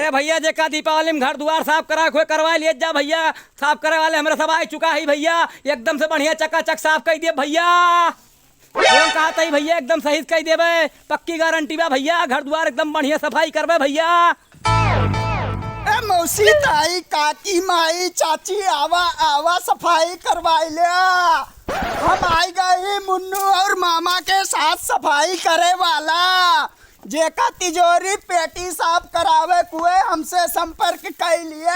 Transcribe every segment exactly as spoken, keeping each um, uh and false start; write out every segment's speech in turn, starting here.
अरे भइया, जेका दीपावली में घर दुआर साफ कराए के होए, करवाए लिए जा भइया। साफ करे वाले हमरे सब आइ चुका ही भइया, एकदम से बढ़िया चकाचक साफ कइ दिए भइया। कौन कहा तई भइया, एकदम सही से कइ देबे, पक्की गारंटी बा भइया, घर दुआर एकदम बढ़िया सफाई करबे भइया। ए मौसी, ताई, काकी, माई, चाची, आवा, आवा, सफाई करवाई ले। हम आइ गए ही मुन्नू और मामा के साथ सफाई करे वाला। जेका तिजोरी पेटी साफ करावे कुए हमसे संपर्क कइ लिए।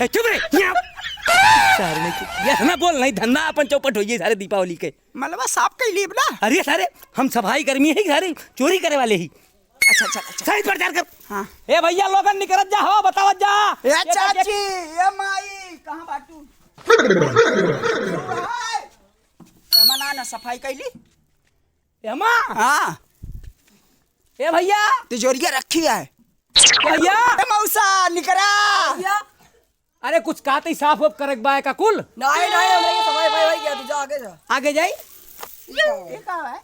ए, चुप रे, यहाँ। सारे ने चुप। ये ना बोल, नहीं धंधा अपन चौपट होइ जाई सारे दीपावली के। मलबा साफ कइ लीब ना। अरे सारे, हम सफाई कर्मी ही सारे, चोरी करे वाले ही। अच्छा, अच्छा, अच्छा। सही प्रचार कर। हाँ। ए भइया, लोगन निकरत जा, हवा बतावत जा। ए ये तो चाची, ए माई, कहाँ बाटू? ए मना ना, सफाई कइ ली। ए माँ। हाँ। ए भइया। तिजोरिया रखी है। भइया। ए मौसा, निकरा। भइया। अरे कुछ कहत ही, साफ वाफ करे के बा का कुल? नहीं, नहीं, हम नहीं, समय भाई, भाई, क्या तू जा, आगे जा। आगे जाई? ये का है?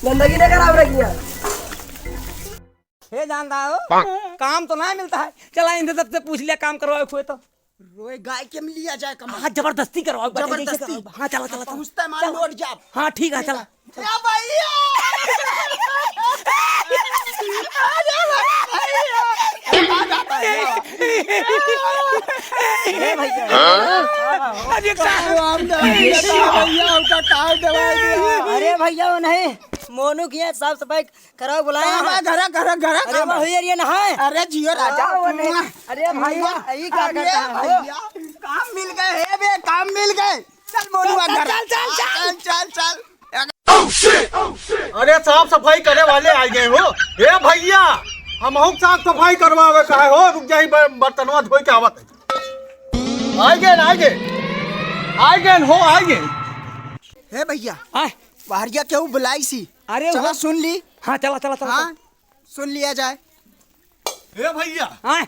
गंदगी नहीं खराब रखी है। हे जानता हो, काम तो नहीं मिलता है। चला इनसे सबसे पूछ लिया, काम करवावे कोई तो। रोए गाय के में लिया जाए कमा। हाँ, जबरदस्ती करवाओ, बच्चे जैसे जबरदस्ती। करवाओ। हाँ, चला, चला, चला। पूछता है, मान चला। लो और जाप। हाँ, ठीक है, चला। ए भइया! अरे भइया। अरे का? भइया, उनका काम दवाई दिया। अरे भइया, वो नहीं, मोनू की है, साफ सफाई कराओ, बुलाया कहाँ है। बा? घरा, घरा, घरा, अरे कहाँ बा? वही एरिया ना है। अरे जियो राजा। हाँ, वो नहीं। मुआ। अरे भाई, मुआ। यही क्या अरे करता है, हो? भइया, काम मिल गए, हे बे, काम मिल गए। चल मोनुआ चल, घरा। चल, चल, चल। चल, चल, चल। अरे साफ सफाई करे वाले आ गए हो। ए भइया, हमहू साफ सफाई करवावे का है हो, रुक जाई, ब-, बर्तनवा धोई के आवत है। आ गए ना, आ गए। आ गए हो, आ गए। हे भइया, आय। बाहरिया केहू बुलाई सी। अरे चला वो सुन ली। हाँ, चला, चला, चला, हाँ, चला। सुन लिया जाए। हे भइया। हाँ।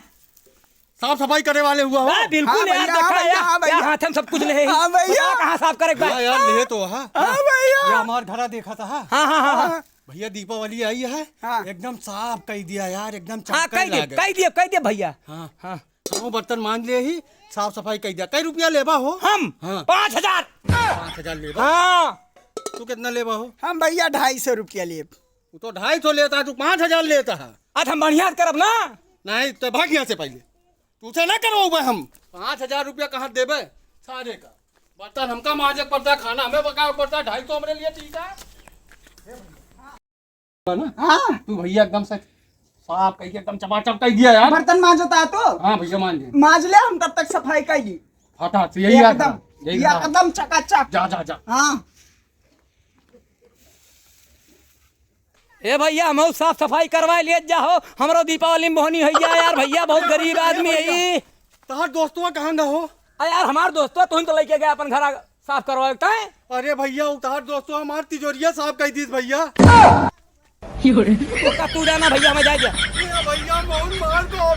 साफ सफाई करे वाले हुआ हो? हाँ, बिल्कुल हाँ यार, भइया, देखा हाँ भइया, यार, हाँ भइया। यार, हाथ हम सब कुछ नहीं। हाँ भइया। कहाँ साफ करे के बा? हाँ यार, ले तो, हाँ। हाँ भइया। ये हमार घरा देखा था, हाँ। हाँ, हाँ, हाँ। हाँ। भइया, दीपावली आई है, हाँ। एकदम साफ कइ दिया यार, एकदम हाँ, चमकने कइ दे, लागे। कइ दिया, कइ दिया भइया। हाँ। हाँ। हम बर्तन मांज ले ही, साफ सफाई कइ दिया। कई रुपया लेबा हो? हम? हाँ। पाँच हजार। पाँच हजार लेबा? हाँ। तू कितना लेबा हो? हम भइया ढाई सौ रुपया लेब। वो तो ढाई सौ लेता है, तू पाँच हजार लेता है। आज हम बढ़िया से करब ना। नहीं, तो भाग यहाँ से पहले। तुझसे ना करवाऊँ मैं हम। पाँच हजार रुपया कहाँ देबे? सारे का। बर्तन हमका मांजे के पड़ता है, खाना हमें पकावे के पड़ता है, ढाई सौ हमरे लिए ठीक है। ना? हाँ। तू भइया एकदम से साफ कइ के एकदम चपाचप कइ दिया यार। बर्तन मांजता है तो? हाँ भइया, मांज ले। मांज ले, हम तब तक सफाई कइ ली। फटाक से यही याद एकदम, रहा, यही रहा। एकदम चकाचक। जा, जा, जा। हाँ। ए भइया, हमहू साफ सफाई करवाए लिए जा हो, हमरो दीपावली में बोहनी होइ जाए यार, भइया बहुत गरीब आदमी है। तहार दोस्तवा कहाँ गा हो? अरे यार, हमार दोस्तवा तुहिन तो लइके गया अपन घरा साफ करवाए तय। अरे भइया, उतार दोस्तवा हमार तिजोरिया साफ कइ दीस भइया। ओका तू जाना भइया, हमें जाए जा। ए भइया, बहुत मार को हो।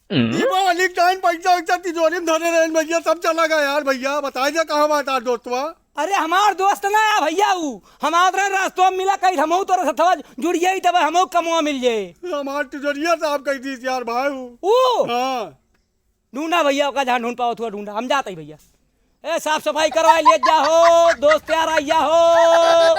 दीपावली के टाइम पैसा वैसा तिजोरी में धरे रहे भइया, सब चला गया यार भइया, बताई दे कहाँ बा तार दोस्तवा? अरे हमार दोस्त ना है भइया, ऊ हमार रहे रास्तवा में मिला, कहीं हमहू तोरे सथवा जुड़िए ही तब हमहू कमवा मिल जाए। हमार तिजोरिया साफ कइ दीस यार भाई ऊ। ऊ? हाँ। ढूंढा भइया, ओका जहाँ ढूंढ पावत हुआ ढूंढा, हम जात ही भइया। ए, साफ सफाई करवाए लिए जा हो, दोस्त यार आइया हो।